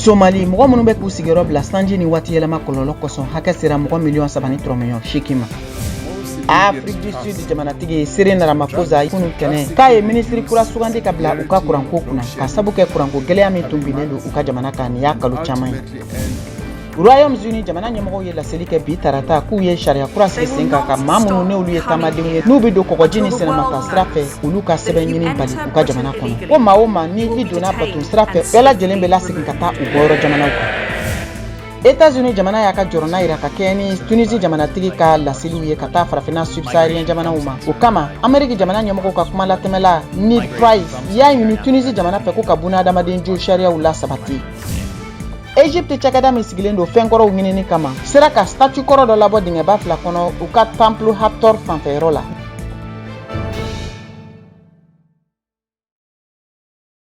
Somali, mɔgɔ minnu bɛ k'u sigiyɔrɔ bila sanji ni waati yɛlɛma kɔlɔlɔ kosɔn, hakɛ sera mɔgɔ 3.8 miliyɔn ma. Afrique du Sud jamanatigi Cyril Ramaphosa, kunu tɛnɛ k'a ye minisiri kura sugandi ka bila u ka kuranko kunna, ka sabu kɛ kuranko gɛlɛya min tun binnen don u ka jamana kan nin y'a kalo caman ye. Royaume-Uni jamana ɲɛmɔgɔw ye laseli kɛ bi tarata k'u ye sariya kura sigi sen kan ka maa minnu n'olu ye taamadenw ye, n'u bɛ don kɔgɔji ni sɛnɛmata sira fɛ, olu ka sɛbɛn ɲini bali u ka jamana kɔnɔ, ko maa o maa ni i donna bato sira fɛ, bɛɛ lajɛlen bɛ lasegin ka taa u bɔyɔrɔ jamanaw kan. Etats-Unis jamana y'a ka jɔrɔna yira ka kɛɲɛ ni Tunisi jamanatigi ka laseliw ye ka taa Farafinna subsaharien jamanaw ma. O kama, Ameriki jamana ɲɛmɔgɔw ka kuma latɛmɛla Ned Price y'a ɲini Tunisi jamana fɛ ko ka buna adamaden jo sariyaw la sabati. Egypte cakɛda min sigilen don fɛnkɔrɔw ɲinini kama sera ka statue kɔrɔ dɔ labɔ dingɛba fila kɔnɔ u ka temple Hathor fanfɛyɔrɔ la.